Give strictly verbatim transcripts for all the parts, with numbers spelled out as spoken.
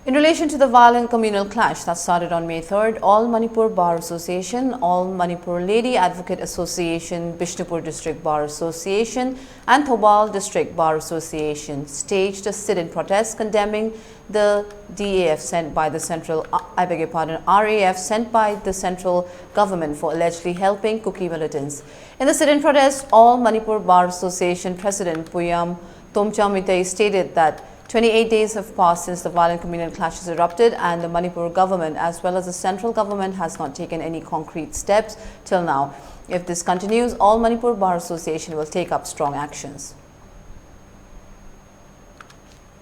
In relation to the violent communal clash that started on May third, All Manipur Bar Association, All Manipur Lady Advocate Association, Bishnupur District Bar Association, and Thoubal District Bar Association staged a sit-in protest condemning the D A F sent by the central, I beg your pardon, R A F sent by the central government for allegedly helping Kuki militants. In the sit-in protest, All Manipur Bar Association President Puyam Tomcha Mitei stated that twenty-eight days have passed since the violent communal clashes erupted, and the Manipur government, as well as the central government, has not taken any concrete steps till now. If this continues, All Manipur Bar Association will take up strong actions.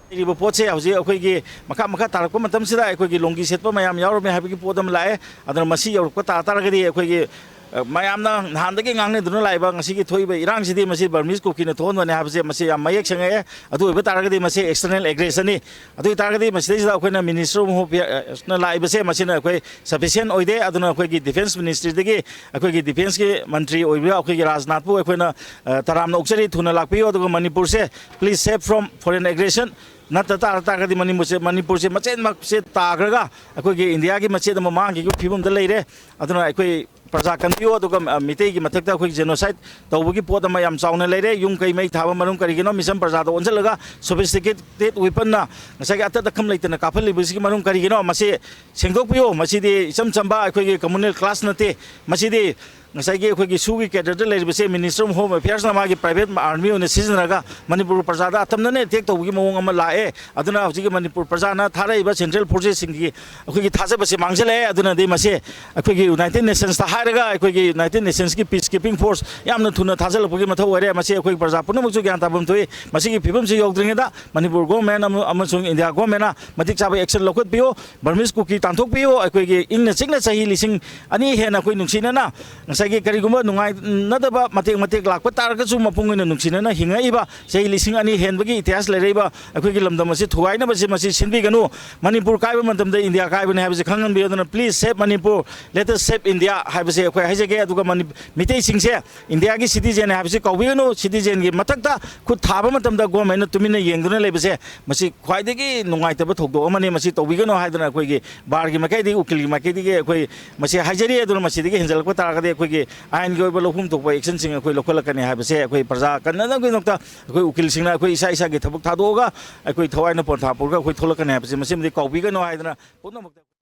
ꯂꯩꯔꯤꯕ ꯄꯣꯠꯁꯦ ꯍꯧꯖꯤꯛ ꯑꯩꯈꯣꯏꯒꯤ ꯃꯈꯥ ꯃꯈꯥ ꯇꯥꯔꯛꯄ ꯃꯇꯝꯁꯤꯗ ꯑꯩꯈꯣꯏꯒꯤ ꯂꯣꯡꯒꯤ ꯁꯦꯠꯄ ꯃꯌꯥꯝ ꯌꯥꯎꯔꯝꯃꯦ ꯍꯥꯏꯕꯒꯤ ꯄꯣꯠ ꯑꯃ ꯂꯥꯛꯑꯦ꯫ ꯑꯗꯨꯅ ꯃꯁꯤ ꯌꯧꯔꯛꯄ ꯇꯥ ꯇꯥꯔꯒꯗꯤ ꯑꯩꯈꯣꯏꯒꯤ, ꯑ, ꯃꯌꯥꯝꯅ ꯅꯍꯥꯟꯗꯒꯤ ꯉꯥꯡꯅꯗꯨꯅ ꯂꯥꯛꯏꯕ ꯉꯁꯤꯒꯤ ꯊꯣꯛꯏꯕ ꯏꯔꯥꯡꯁꯤꯗꯤ ꯃꯁꯤ ꯕꯔꯃꯤꯁ ꯀꯨꯀꯤꯅ ꯊꯣꯛꯍꯟꯕꯅꯦ ꯍꯥꯏꯕꯁꯦ ꯃꯁꯤ ꯌꯥꯝ ꯃꯌꯦꯛ ꯁꯦꯡꯉꯛꯑꯦ꯫ ꯑꯗꯨ ꯑꯣꯏꯕ ꯇꯥꯔꯒꯗꯤ ꯃꯁꯤ external aggressionꯅꯤ꯫ ꯑꯗꯨ ꯑꯣꯏ ꯇꯥꯔꯒꯗꯤ ꯃꯁꯤꯗꯩꯁꯤꯗ ꯑꯩꯈꯣꯏꯅ Minister of Home Affairsꯅ ꯂꯥꯛꯏꯕꯁꯦ ꯃꯁꯤꯅ ꯑꯩꯈꯣꯏ sufficient ꯑꯣꯏꯗꯦ꯫ ꯑꯗꯨꯅ ꯑꯩꯈꯣꯏꯒꯤ Defence Ministryꯗꯒꯤ ꯑꯩꯈꯣꯏꯒꯤ defenceꯀꯤ ꯃꯟꯇ꯭ꯔꯤ ꯑꯣꯏꯕ ꯑꯩꯈꯣꯏꯒꯤ ꯔꯥꯖꯅꯥꯊꯄꯨ ꯑꯩꯈꯣꯏꯅ, ꯑ, ꯇꯔꯥꯝꯅ ꯑꯣꯛꯆꯔꯤ꯫ ꯊꯨꯅ ꯂꯥꯛꯄꯤꯌꯨ꯫ ꯑꯗꯨꯒ ꯃꯅꯤꯄꯨꯔꯁꯦ please save from foreign aggression꯫ ꯅꯠꯇ ꯇꯥꯔ ꯇꯥꯔꯒꯗꯤ ꯃꯅꯤꯄꯨꯔꯁꯦ, ꯃꯅꯤꯄꯨꯔꯁꯦ ꯃꯆꯦꯠ ꯃꯆꯦꯠ ꯇꯥꯈ꯭ꯔꯒ ꯑꯩꯈꯣꯏꯒꯤ ꯏꯟꯗꯤꯌꯥꯒꯤ ꯃꯆꯦꯠ ꯑꯃ ꯃꯥꯡꯈꯤꯕꯒꯤ ꯐꯤꯕꯝꯗ ꯂꯩꯔꯦ꯫ ꯑꯗꯨꯅ ꯑꯩꯈꯣꯏ ꯄ꯭ꯔꯖꯥ ꯀꯟꯕꯤꯌꯨ꯫ ꯑꯗꯨꯒ, ꯑ, ꯃꯤꯇꯩꯒꯤ ꯃꯊꯛꯇ ꯑꯩꯈꯣꯏꯒꯤ genocide ꯇꯧꯕꯒꯤ ꯄꯣꯠ ꯑꯃ ꯌꯥꯝ ꯆꯥꯎꯅ ꯂꯩꯔꯦ꯫ ꯌꯨꯝ ꯀꯩ ꯃꯩ ꯊꯥꯕ ꯃꯔꯝ ꯀꯔꯤꯒꯤꯅꯣ? ꯃꯤꯆꯝ ꯄ꯭ꯔꯖꯥꯗ ꯑꯣꯟꯁꯤꯜꯂꯒ sophisticated weaponꯅ ꯉꯁꯥꯏꯒꯤ ꯑꯇꯠ ꯑꯈꯝ ꯂꯩꯇꯅ ꯀꯥꯞꯍꯜꯂꯤꯕꯁꯤꯒꯤ ꯃꯔꯝ ꯀꯔꯤꯒꯤꯅꯣ? ꯃꯁꯤ ꯁꯦꯡꯗꯣꯛꯄꯤꯌꯨ꯫ ꯃꯁꯤꯗꯤ ꯏꯆꯝ ꯆꯝꯕ ꯑꯩꯈꯣꯏꯒꯤ communal clash ꯅꯠꯇꯦ꯫ ꯃꯁꯤꯗꯤ ꯉꯁꯥꯏꯒꯤ ꯑꯩꯈꯣꯏꯒꯤ ꯁꯨꯒꯤ cadreꯗ ꯂꯩꯔꯤꯕꯁꯦ Minister of Home Affairsꯅ ꯃꯥꯒꯤ private army ꯑꯣꯏꯅ ꯁꯤꯖꯤꯟꯅꯔꯒ ꯃꯅꯤꯄꯨꯔ ꯄ꯭ꯔꯖꯥꯗ ꯑꯇꯝꯅꯅ attack ꯇꯧꯕꯒꯤ ꯃꯑꯣꯡ ꯑꯃ ꯂꯥꯛꯑꯦ꯫ ꯑꯗꯨꯅ ꯍꯧꯖꯤꯛꯀꯤ ꯃꯅꯤꯄꯨꯔ ꯄ꯭ꯔꯖꯥꯅ ꯊꯥꯔꯛꯏꯕ central forcesꯁꯤꯡꯒꯤ ꯑꯩꯈꯣꯏꯒꯤ ꯊꯥꯖꯕꯁꯦ ꯃꯥꯡꯁꯤꯜꯂꯛꯑꯦ꯫ ꯑꯗꯨꯅꯗꯤ ꯃꯁꯤ ꯑꯩꯈꯣꯏꯒꯤ United Nationsꯇ ꯍꯥꯏꯔꯒ ꯑꯩꯈꯣꯏꯒꯤ United Nationsꯀꯤ peacekeeping force ꯌꯥꯝꯅ ꯊꯨꯅ ꯊꯥꯖꯤꯜꯂꯛꯄꯒꯤ ꯃꯊꯧ ꯑꯣꯏꯔꯦ꯫ ꯃꯁꯤ ꯑꯩꯈꯣꯏ ꯄ꯭ꯔꯖꯥ ꯄꯨꯝꯅꯃꯛꯁꯨ ꯒ꯭ꯌꯥꯟ ꯇꯥꯐꯝ ꯊꯣꯛꯏ꯫ ꯃꯁꯤꯒꯤ ꯐꯤꯕꯝꯁꯤ ꯌꯧꯗ꯭ꯔꯤꯉꯩꯗ ꯃꯅꯤꯄꯨꯔ government ꯑꯃ-, ꯑꯃꯁꯨꯡ ꯏꯟꯗꯤꯌꯥ governmentꯅ ꯃꯇꯤꯛ ꯆꯥꯕ action ꯂꯧꯈꯠꯄꯤꯌꯨ꯫ ꯕꯔꯃꯤꯁ ꯀꯨꯀꯤ ꯇꯥꯟꯊꯣꯛꯄꯤꯌꯨ꯫ ꯑꯩꯈꯣꯏꯒꯤ ꯏꯪꯅ ꯆꯤꯛꯅ ꯆꯍꯤ ꯂꯤꯁꯤꯡ ꯑꯅꯤ ꯍꯦꯟꯅ ꯑꯩꯈꯣꯏ ꯅꯨꯡꯁꯤꯅꯅ ꯉꯁꯥꯏꯒꯤ ꯀꯔꯤꯒꯨꯝꯕ ꯅꯨꯡꯉꯥꯏꯅꯗꯕ ꯃꯇꯦꯛ ꯃꯇꯦꯛ ꯂꯥꯛꯄ ꯇꯥꯔꯒꯁꯨ ꯃꯄꯨꯡ ꯑꯣꯏꯅ ꯅꯨꯡꯁꯤꯅꯅ ꯍꯤꯡꯉꯛꯏꯕ ꯆꯍꯤ ꯂꯤꯁꯤꯡ ꯑꯅꯤ ꯍꯦꯟꯕꯒꯤ ꯏꯇꯤꯍꯥꯁ ꯂꯩꯔꯛꯏꯕ ꯑꯩꯈꯣꯏꯒꯤ ꯂꯝꯗꯝ ꯑꯁꯤ ꯊꯨꯒꯥꯏꯅꯕꯁꯤ ꯃꯁꯤ ꯁꯤꯟꯕꯤꯒꯅꯨ꯫ ꯃꯅꯤꯄꯨꯔ ꯀꯥꯏꯕ ꯃꯇꯝꯗ ꯏꯟꯗꯤꯌꯥ ꯀꯥꯏꯕꯅꯤ ꯍꯥꯏꯕꯁꯤ ꯈꯪꯍꯟꯕꯤꯌꯨ꯫ ꯑꯗꯨꯅ please save Manipur, let us save India ꯍꯥꯏꯕ ꯍꯥꯏꯕꯁꯦ ꯑꯩꯈꯣꯏ ꯍꯥꯏꯖꯒꯦ꯫ ꯑꯗꯨꯒ ꯃꯅꯤ-, ꯃꯤꯇꯩꯁꯤꯡꯁꯦ ꯏꯟꯗꯤꯌꯥꯒꯤ ꯁꯤꯇꯤꯖꯦꯟ ꯍꯥꯏꯕꯁꯤ ꯀꯥꯎꯕꯤꯒꯅꯨ꯫ ꯁꯤꯇꯤꯖꯦꯟꯒꯤ ꯃꯊꯛꯇ ꯈꯨꯠ ꯊꯥꯕ ꯃꯇꯝꯗ ꯒꯣꯔꯃꯦꯟꯅ ꯇꯨꯃꯤꯟꯅ ꯌꯦꯡꯗꯨꯅ ꯂꯩꯕꯁꯦ, ꯃꯁꯤ ꯈ꯭ꯋꯥꯏꯗꯒꯤ ꯅꯨꯡꯉꯥꯏꯇꯕ ꯊꯧꯗꯣꯛ ꯑꯃꯅꯤ꯫ ꯃꯁꯤ ꯇꯧꯕꯤꯒꯅꯨ ꯍꯥꯏꯗꯅ ꯑꯩꯈꯣꯏꯒꯤ ꯕꯥꯔꯒꯤ ꯃꯥꯏꯀꯩꯗꯒꯤ, ꯎꯀꯤꯜꯒꯤ ꯃꯥꯏꯀꯩꯗꯒꯤ ꯑꯩꯈꯣꯏ ꯃꯁꯤ ꯍꯥꯏꯖꯔꯤ꯫ ꯑꯗꯨꯅ ꯃꯁꯤꯗꯒꯤ ꯍꯦꯟꯖꯜꯂꯛꯄ ꯇꯥꯔꯒꯗꯤ ꯑꯩꯈꯣꯏꯒꯤ ꯑꯥꯏꯟꯒꯤ ꯑꯣꯏꯕ ꯂꯧꯐꯝ ꯊꯣꯛꯄ ꯑꯦꯛꯁꯟꯁꯤꯡ ꯑꯩꯈꯣꯏ ꯂꯧꯈꯠꯂꯛꯀꯅꯤ ꯍꯥꯏꯕꯁꯦ ꯑꯩꯈꯣꯏ ꯄ꯭ꯔꯖꯥ ꯀꯟꯅꯅꯕꯒꯤꯗꯃꯛꯇ ꯑꯩꯈꯣꯏ ꯎꯀꯤꯜꯁꯤꯡꯅ ꯑꯩꯈꯣꯏ ꯏꯁꯥ ꯏꯁꯥꯒꯤ ꯊꯕꯛ ꯊꯥꯗꯣꯛꯑꯒ ꯑꯩꯈꯣꯏ ꯊꯋꯥꯏꯅ ꯄꯣꯟꯊꯥ ꯄꯨꯔꯒ ꯑꯩꯈꯣꯏ ꯊꯣꯛꯂꯛꯀꯅꯤ ꯍꯥꯏꯕꯁꯦ ꯃꯁꯤꯃꯗꯤ ꯀꯥꯎꯕꯤꯒꯅꯨ ꯍꯥꯏꯗꯅ ꯄꯨꯝꯅꯃꯛꯇ